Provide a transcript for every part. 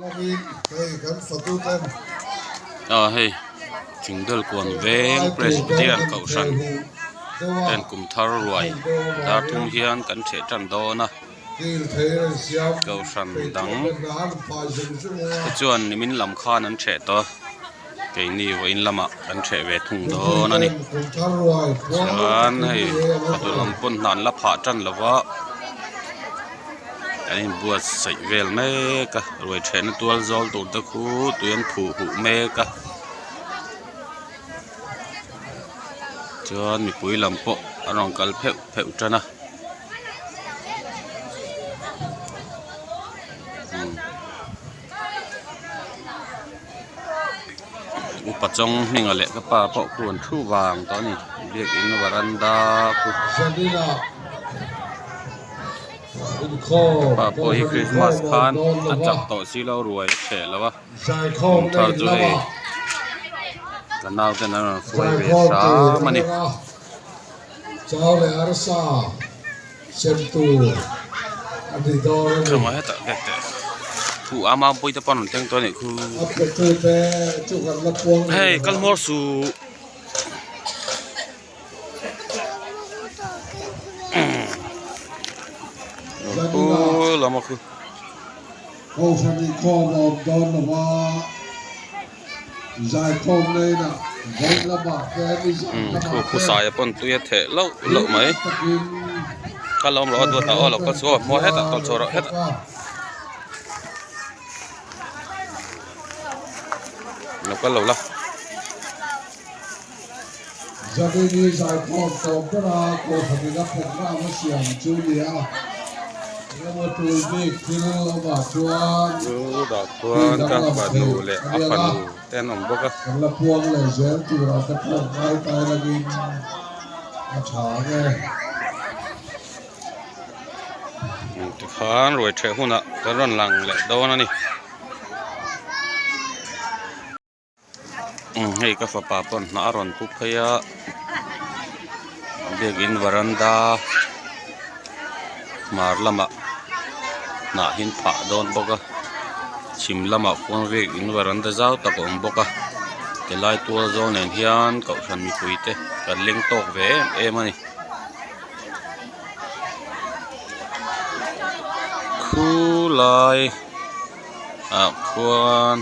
Aw hei thingdel kuan veng Presbyterian kohhran ten kum thar ruai dar thum hian kan theh tan dawn a kohhran dang te chuan nimin lam khan an theh tawh a keini vawiin lamah kan theh ve thung dawn a ni chuan hei fatu lam pawn hna an la phah tan lo va. An inbuatsaih vel mek a ruai thehna tual zawl tur te khu tui an phuh huh mek a chuan mipui lam pawh an rawn kal pheuh pheuh tan a upa chawng hminga leh ka pa pawh khu an thu vang tawh a ni biakin varanda khu. Pa pawh hi Christmas khan a chak tawh si lo ruai a chheh lo a kum thar chu hei ka nau ten an rawn hruai ve hram a ni. Khamah hetah vet teh khu a mampui te pawh an rawn thleng tawh a nih khu hei kal hmawr suh. Lama khu. Kohhran inkhawm a awm dawn lo va, zaikhawm lane ah vawi lamah te ni zan lamah te Khu saia pawn tui a theh loh loh mai. Kal lo awm rawh a duat ah aw lo kal chhuak maw hetah kal chhuah rawh hetah. Lo kal lo la. Zavini zaikhawm tawp bera Kohhranin a programme a siam chu ni a, engemaw tul bik thil awmah chuan Chu dah tih chuan ka danglam fanu theih leh a a ni ang a, fanu te an awm bawk a. Kan la puang leh zel turah te pawh ngai tai langin a tha ang e. Tikhan ruai theh hunah kan rawn lang leh dawn a ni. Hei ka fapa pawh hnah a rawn pu phei a biakin varanda hmar lamah hnah hi an phah dawn bawk a chhim lamah khuan biakin varanda zau tak a awm bawk a tilai tual zawl nen hian kohhran mipui te kan leng tawk ve em em a ni. Khulai ah khuan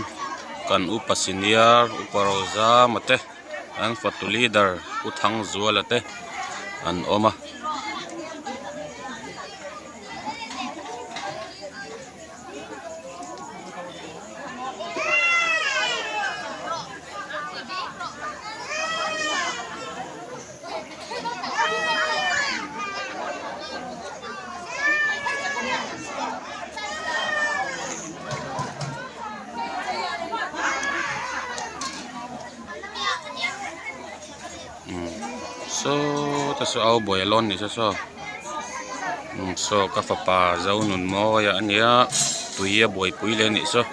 kan upa senior upa Rozama te an fatu leader Pu Thangzuala te an awm a. Saw te saw au buai a lawn ni saw saw saw ka fapa zo nun mawi a nia tui a buaipui leh a nih saw.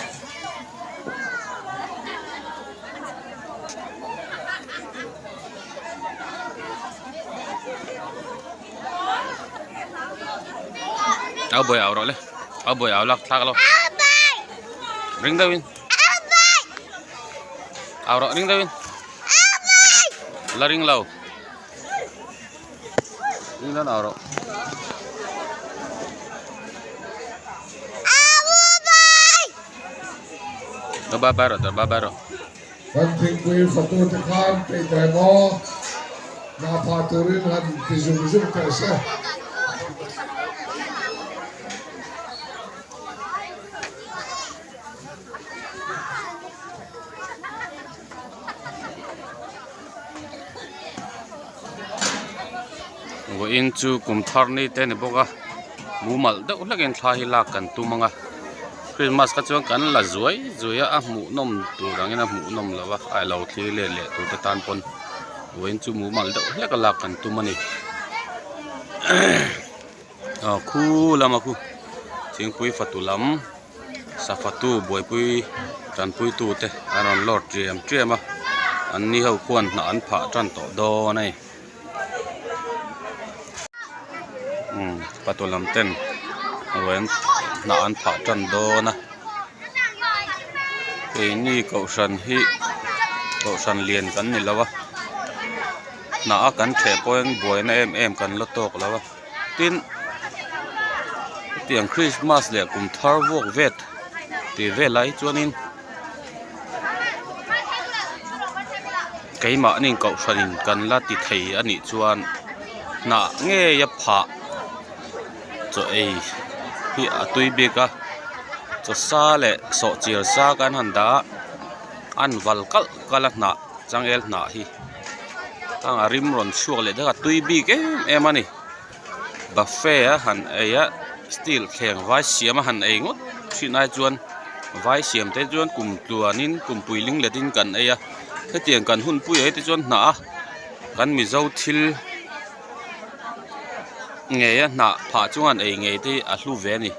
Au buai au rawh le au buai au lak thlak lo ring deuh in au rawh ring deuh in la ring lo ring dawn au rawh. Bye bye rawh bye bye rawh. Kan thingpui fatute khan peih teh maw? Hna phah turin han ti zung zung teh se. Vawiin chu kum thar ni te a ni bawk a mumal deuh hlekin thla hi lak kan tum ang a Christmas kha chuan kan la zuai zuai a a hmuh nawm tur angin a hmuh nawm loh a a lo thlir let leh tur te tan pawn vawiin chu mumal deuh hlek a lak kan tum a ni aw khu lama khu thingpui fatu lam. Safatu buaipui tanpuitu te an rawn lawr tiam tiam a an ni ho khuan hnah an phah tan tawh dawn a ni umm fatu lam ten ruai an hnah an phah tan dawn a. Keini kohhran hi kohhran lian kan ni lo a hnah a kan theh pawhin buaina em em kan la tawk lo a tin hetiang krismas leh kum thar vuak vet tih velah hi chuanin keimahni kohhranin kan la ti thei a nih chuan hnah ngei a phah. Chaw ei hi a tui bik a chaw sa leh sawhchiar sa kan han dah a an val kalh kalh a hnah changel hnah hi a rim rawn chhuak leh deuh a tui bik em em a ni buffet a han ei a steel thleng vai siam a han ei ngawt thin ai chuan vai siam te chuan kum tluanin kum pui ling let in kan ei a hetiang kan hun pui ah te chuan hnah a kan mizo thil. Ngei a hnah phah chuan ei ngei te hi a hlu ve a ni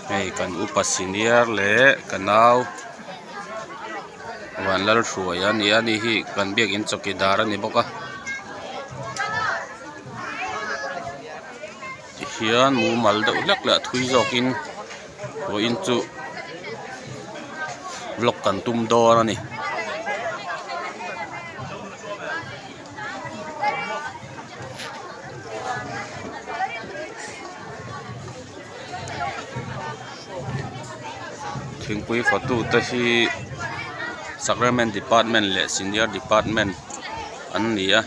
hei kan upa senior leh ka nau Vanlalhruai a ni a ni hi kan biakin chawkidar a ni bawk a tihian mumal deuh hlek leh a thui zawkin vawiin chu vlog kan tum dawn a ni. Thingpui fatu te hi sacrament department leh senior department an ni a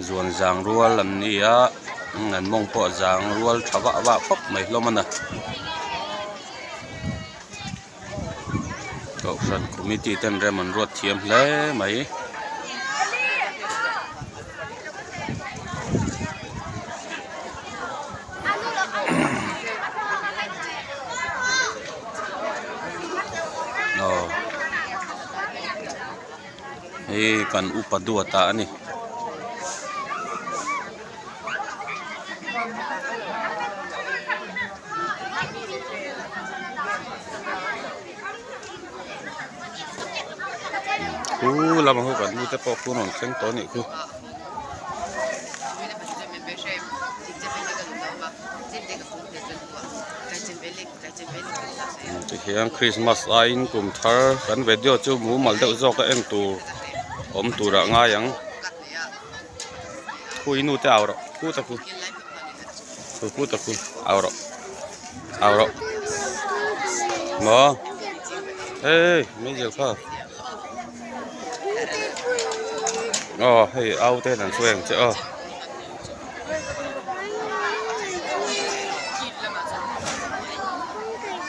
zuan zang rual an ni a an mawng pawh a zang rual tha vah vah khawp mai hlawm a ni. Kohhran committee ten rem an ruat thiam hle mai. Aw hei kan upa duata a ni. Khu lama khu kan nu te pawh khu rawn thleng tawh a nih khu. Tihian Christmas aiin kum thar kan video chu mumal deuh zawk a en tur awm turah ngai ang. Khu i nu te au rawh khu ta khu khu khu ta khu au rawh au rawh maw ê mấy giờ kha ờ hei au te an sawi ang che aw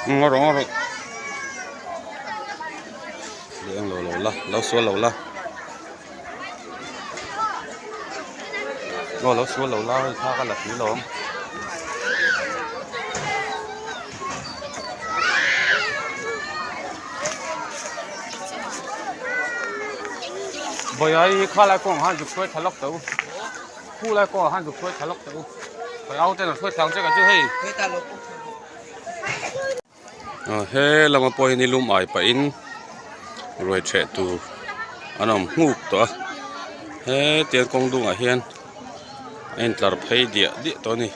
ngaw rawh ngaw rawh leng lo lo la lo sual lo la. Aw lo sual lo lai kha ka la tui lo ang. Bawiha hi kha lai kawngah khan zuk hruai thla lawk teh u. Khu lai kawngah khan zuk hruai thla lawk teh u. Ka au ten an hruai thla ang che ka chu hei. He lama pawh hian lum ai pahin ruai ṭheh tur an awm nghuk tawh a hetiang kawng dungah hian a intlar phei diah diah tawh a ni.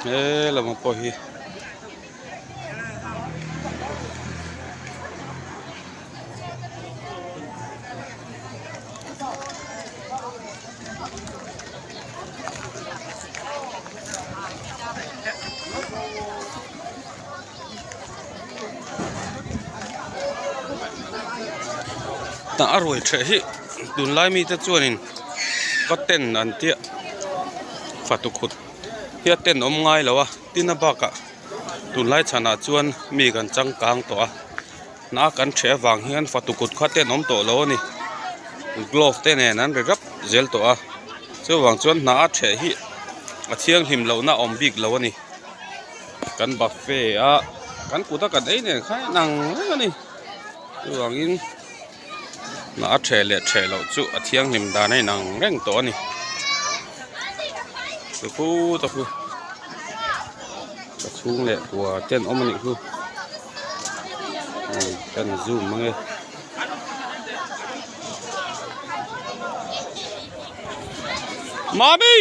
He lamah pawh hi Tah a ruai ṭheh hi tunlai mite chuanin va ten an tia fatu khut hi a ten awm ngai lo a tin a bakah tunlai chhanah chuan mi kan changkang tawh a hna kan ṭheh avang hian fatu kut kha ten awm tawh lo a ni glove te nen an ri rap zel tawh a chuvang chuan hna a ṭheh hi a thianghlim lohna a awm bik lo a ni. Kan buffet a kan kut a kan ei nen kha a inang reng a ni chuvangin. Hnah a ṭheh leh ṭheh loh chu a thianghlim dan a inang reng tawh a ni. Chu khut a khu ka chhung leh kua te an awm a nih khu kan zoom mang e. Mami!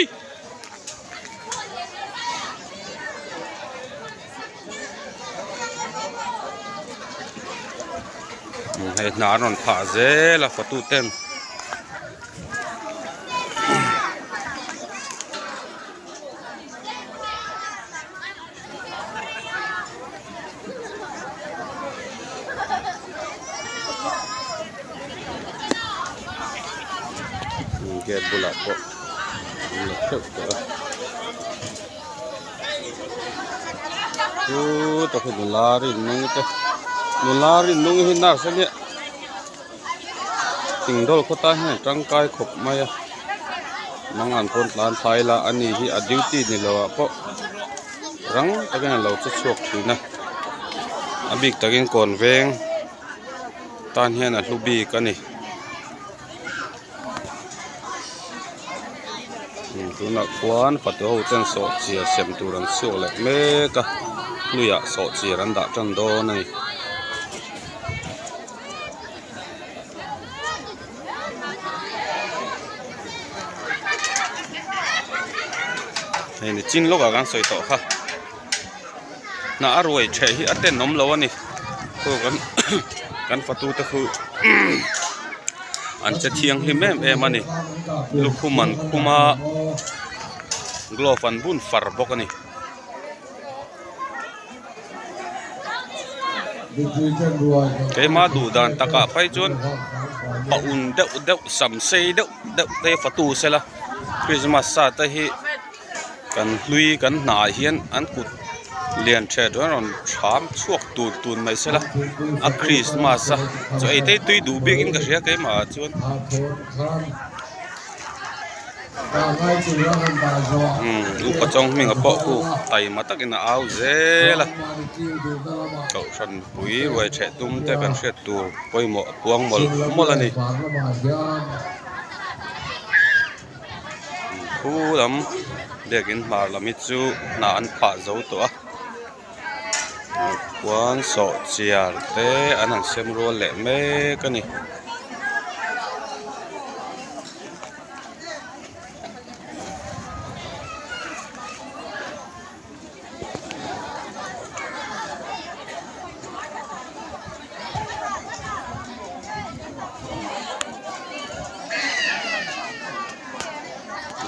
Hei hna an rawn phah zel a fatu ten gate bulah pawh an la theuh tawh a. Chuta khi nula rinung te nula rinung hi nurse ania thingdawl khaw tan hian a tangkai khawp mai a mangan pawn tlan phai ila ani hi a duty ni lo ah pawh rang takin alo che chhuak thin a a bik takin kawn veng tan hian a hlu bik a ni. Tunah khuan fatu ho ten sawhchiar sem tur an chhuak leh mek a hluiah sawhchiar an dah tan dawn a ni. Hei nichin lawkah kan sawi tawh kha hnah a ruai ṭheh hi a tenawm lo a ni khu kan kan fatu te khu an che thianghlim em em a ni lukhum an khum a glove an bun far bawk a ni. Keima duh dan takah phei chuan pa un deuh deuh sam sei deuh deuh te fatu sela Christmas sa te hi kan hlui kan hnah ah hian an kut lian ṭheh chuan rawn ṭham chhuak tun tun mai sela a Christmas a chaw ei te hi tui duh bikin ka hria keimah ah chuan. Upa chawng hming a pawh khu taima takin a au zel a kohhran mipui ruai ṭheh tum te kan hriat tur pawimawh a puang mawlh mawlh a ni. Khu lam biakin hmar lam hi chu hnah an phah zo tawh a khuan sawhchiar te an han sem rual leh mek a ni.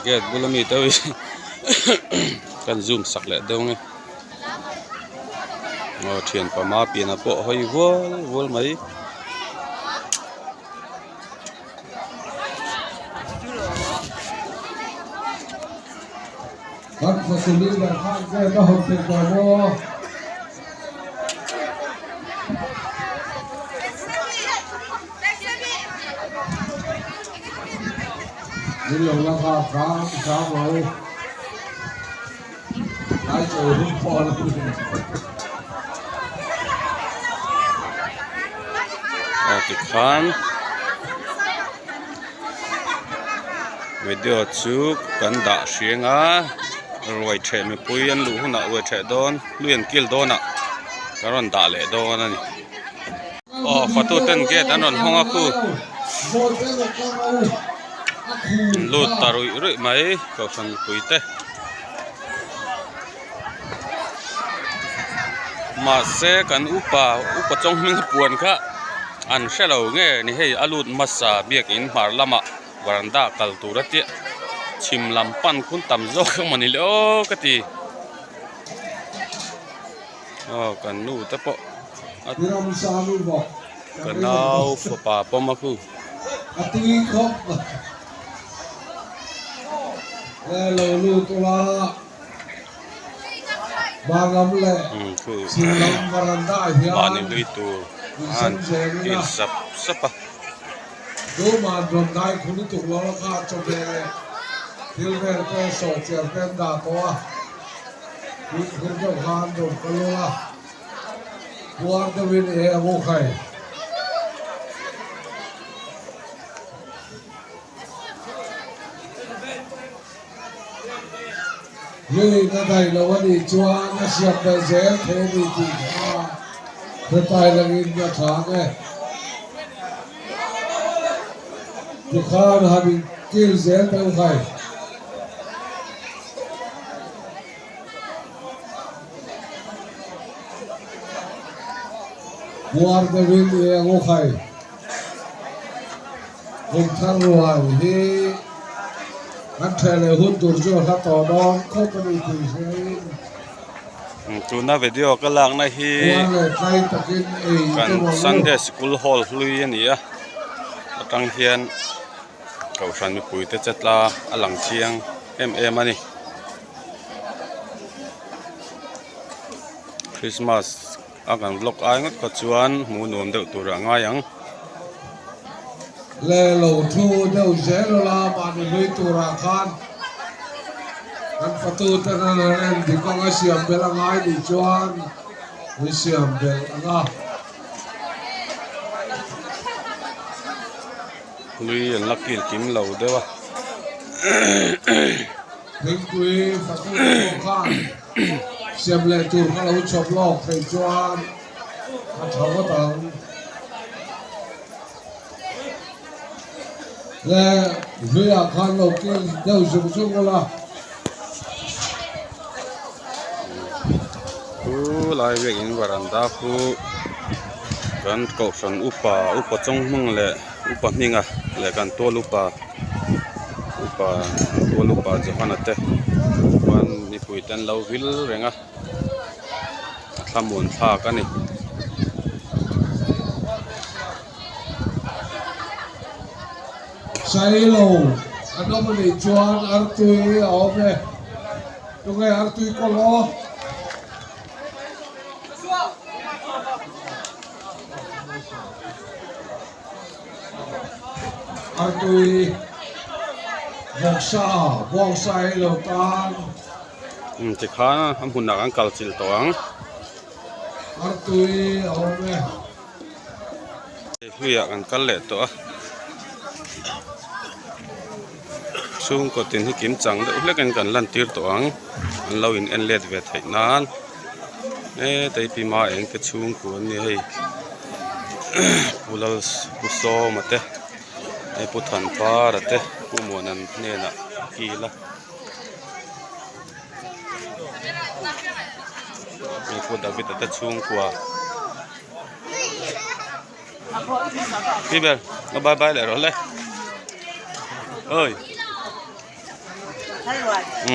Gate bula mi te hi kan zoom sak leh deuh ang e aw thian pama pian ah pawh hawi vual vual mai. Kan fatu leader khan gate a hawn thei tawh maw? Min lo la nghak hram hram lo. Lai chawi hun pawh a lo ni. Aw tikhan video chu kan dah hriang a ruai theh mipui an luh hunah ruai theh dawn lui an kil dawnah kan rawn dah leh dawn a ni. Aw fatu ten gate an rawn hawng a khu an lut ta ruih ruih mai kohhran mipui te mahse kan upa upa chawng hming a puan kha an hre lo nge ni hei a lut hmasa biakin hmar lamah varanda kal tur a tia chhim lam pan khun tam zawk emaw ni le aw ka ti. Aw kan nu te pawh ka nau fapa pawm a khu. Khu mahni hlui tur an kil sap sap a. Fimkhur deuh khan rawn kal ula, puar deuhin e a mu khai. Hluiin a daih lo a nih chuan a siam belh zel thei a ni tih kha hretai langin a chhang e. Tikhan han inkil zel deuh hai. Puar deuhin i eng u khai. Kumthar ruai hi kan ṭheh leh hun tur chu a hla tawh dawn khawp a ni tih hriain Tuna video ka lakna hi puar leh tlai takin ei kan tum ang u. Sunday School Hall hlui a ni a, atang hian Kohhran mipuite che tla a lang chiang em em a ni. Christmas a kan vlog ai ngawt kha chuan hmuh nuam deuh tur ah ngai ang. Le lo thu deuh zel ula mahni hlui turah khan kan fatu ten an han en dik ang a siam belh a ngai nih chuan an siam belh ang a. Hlui an la kil kim lo deuh a. Thingpui fatu te pawh khan siam leh tur kha lo chhawp lawk theih chuan a tha ngawt ang. Le hluiah khan lo kil deuh zung zung ula. Chu lai biakin varanda khu kan kohhran upa upa chawng hmang leh upa hminga leh kan tual upa upa tual upa Johana te chuan mipui te an lo vil reng a a thlamuan thlak a ni. Sailo an awm a nih chuan artui a awm e tunge artui kawl aw. Artui vawksa bawngsa ei lo tan. Umm tikhan a hmunah kan kal chilh tawh ang. Artui a awm e. Hluiah kan kal leh tawh a chhungkaw tin hi kim chang deuh hlek in kan lan tir tawh ang an lo in en let ve theih nan heta hi pi ma eng te chhungkua an ni hei pu lal pu sawma te hei pu thanpara te pu muanan hnenah a kil a. Hei pu David-a te chhungkua. Đi về, nó bye bye lại rồi đấy. Ơi. Ừ.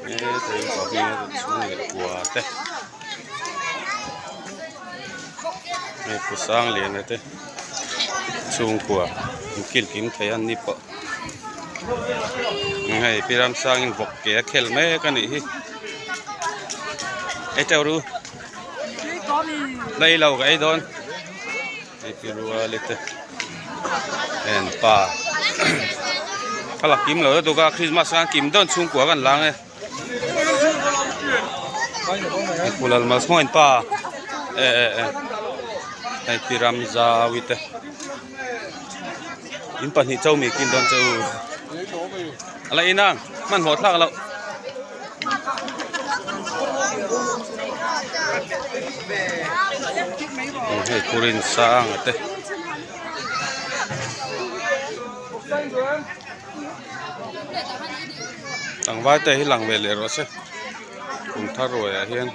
Ê, thấy có cái chhung leh kua te. Hei pu sang lian te chhungkua in kil kim thei an ni pawh. Hei pi ram sang in vawk ke a khel mek a nih hi. Ei teuh ru. Lei lo ka ei dawn hei pi ruali te en pa a la kim lo lutuk a christmas khan kim dawn chhungkua kan lang e pu lalmalsawng pa e e e hei pi ramzaui te in pahnih cho mi kin dawn che u a la in ang hmanhmawh thlak loh. Hei khurin sang a te tlangval te hi lang ve leh rawh se kum thar ruai ah hian.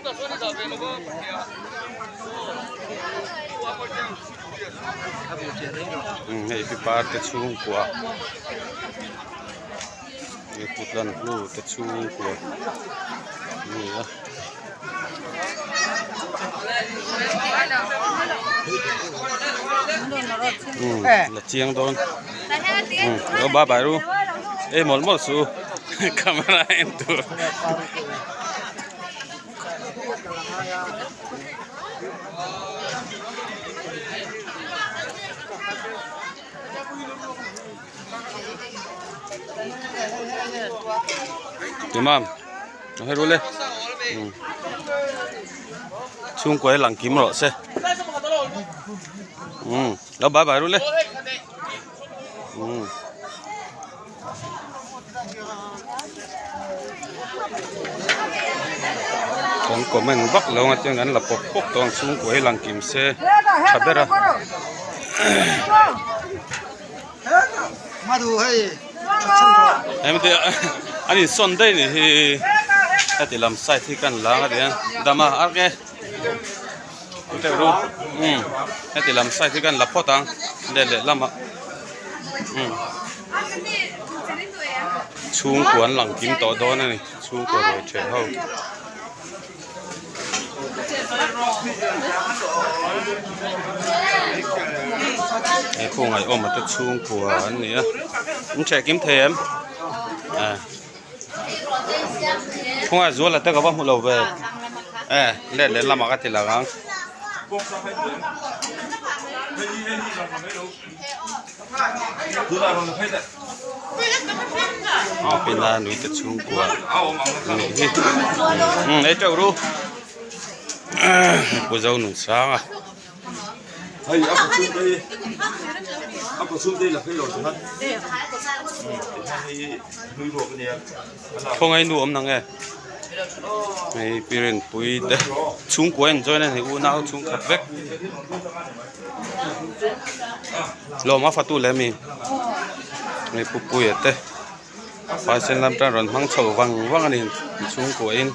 Hei pipa te chhungkua. He kut lan hnu te chhungkua a ni a. Umm la chiang dawn umm lo bye bye ru ei mawlh mawlh suh u camera en tur. Imam hei rul e chhungkua hi lang kim rawh se umm lo bye bye rul e umm. Kan comment vak lo ang a chuan kan la pawp pawp tawh ang chhungkua hi lang kim se tha ber a. Hemi te an insawn daih ni hi heti lam side hi kan lang a ti a dama arke um heti lam side hi kan la phawt ang leh lehlamah um chhungkua an lang kim tawh dawn a ni chhungkua ruai ṭheh ho. He khawngaih awm te chhungkua an ni a an ṭheh kim thei em eh khawngaih zuala te ka va hmu lo ve eh let leh lamah ka ti lang ang. Pina nui te chhungkua nih hi umm ei teuh ru pu zo nun sang a. Khawngaih nu awm nang e hei pi Rinpuii te chhungkua a injoin a ni unau chhungkhat vek. Lawm a fatu leh ami hei pu Puia te paisen lam tan rawn hmang chho vang vang a ni chhungkua in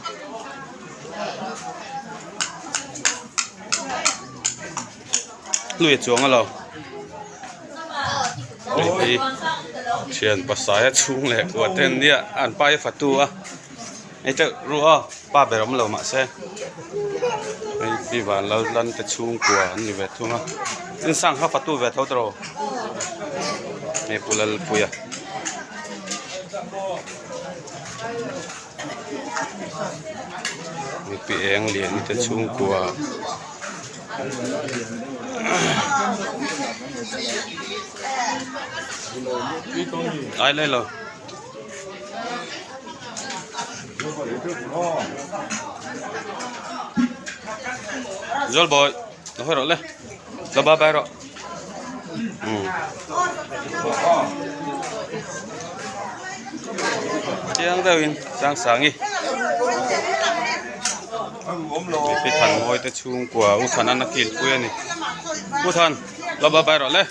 lui a chuang a lo hei hi thian pasaia chhung leh kua te an nia an pa hi fatu a. Hei teuh ru aw pa ber awm lo mahse hei pi van lal lan te chhungkua an ni ve thung a in sangha fatu ve tho tawh hei pu Lalpuia. Hei pi eng lian te chhungkua. Ai lai lo. Zual bawi lo hawi rawh le lo bye bye rawh umm chiang deuhin sang sangi pi than mawi te chhungkua u than an a kil pui a ni u than lo bye bye rawh le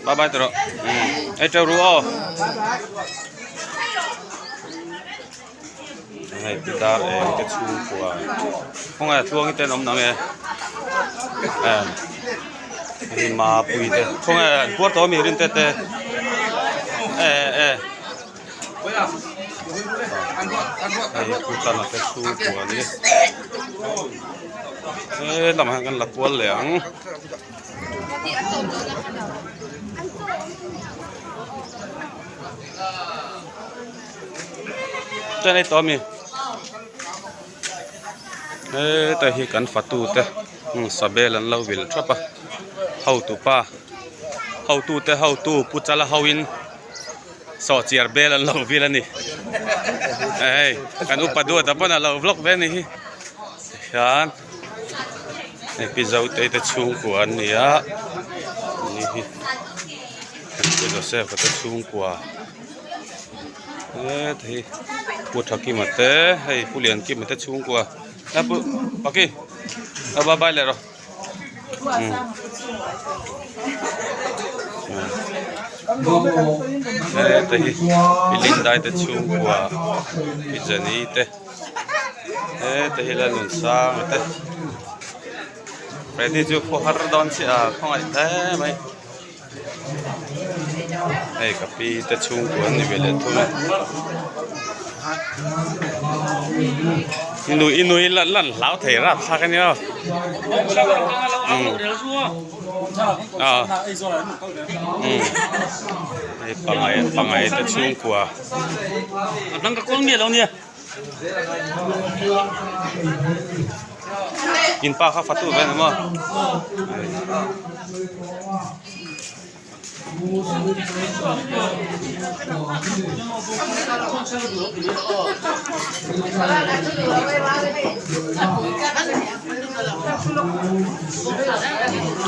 bye bye tawh rawh umm ei teuh ru aw. Hei pi dar eng te chhungkua khawngaih a tluang hi te an awm nang e eh hei mapui te khawngaih an puar tawh ami rin te te eh eh hei pu tana te chhungkua ani he lamah hian kan la kual leh ang. Chuan hei tawh ami hetlai hi kan fatu te sabel an lo vil thap a hotu pa hotu te hotu pu chala ho in sawhchiar bel an lo vil a ni hei kan upa duat a pawn a lo vlog ve a ni hi tikhian hei pi zotei te chhungkua an ni a ni hi. Pu Joseph a te chhungkua het hei Pu Thakima te hei Pu Liankima te chhungkua a pu Paki a bye bye leh rawh umm heta hi Pi Lindai te chhungkua Pi Jenny te heta hi Lalnunsanga te Ready chu khaw har dawn chiah a khawngaih hle mai. Hei ka pi te chhungkua an ni ve leh thung a i nui i nui lan lan hlau thei rap thlak a nia umm a umm hei pangai pangai te chhungkua In pa kha fatu ve ni maw.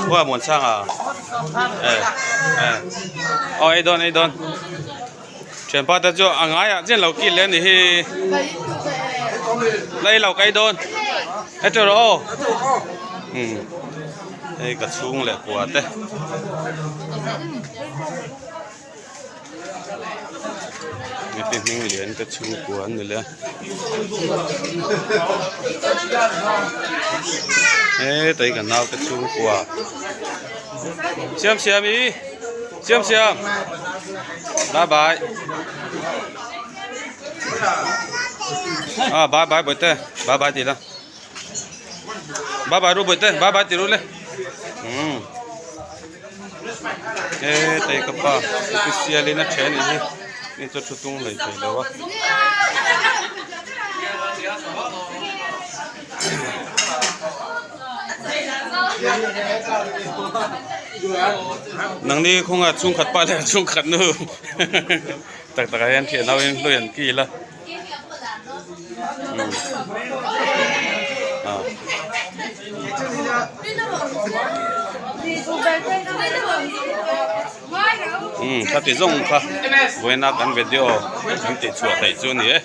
Ua muan sang a. Eh eh. Aw ei dawn ei dawn. Thianpa te chu a ngaiah chian lo kil leh a ni hi. La i lo kai dawn. He teuh rawh aw. Umm hei ka chhung leh kua te. Mipi hming lian te chhungkua an ni leh a. Hetai ka nau te chhungkua. Siam siam i siam siam bye bye ah bye bye bawihte bye bye tih la bye bye ru bawihte bye bye tih ru le umm hetai ka pa official in a then anih hi ni chu thu tung hlei thei lo a. Nangni khawnga chhungkhat pa leh chhungkhat nu tak takah hian thian ho in hlui an kil a umm khati zawng kha vawiina kan video kan tih chhuah theih chu a ni e.